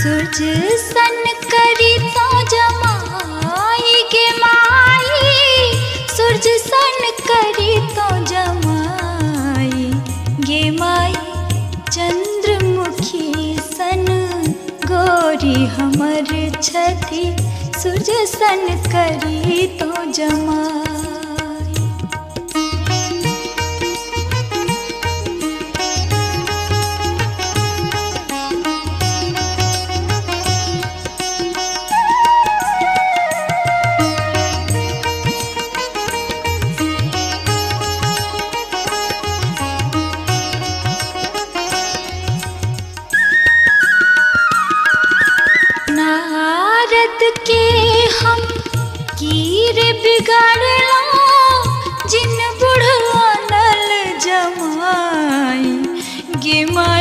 सूरज सन करी तो जमाई गे माई, सूरज सन करी तो जमाई गे माई। चंद्रमुखी सन गोरी हमर छथि, सूरज सन करी तो जमाई। नारद के हम कीर बिगाड़ला, जिन बुढ़वा नल जमाई गे माई।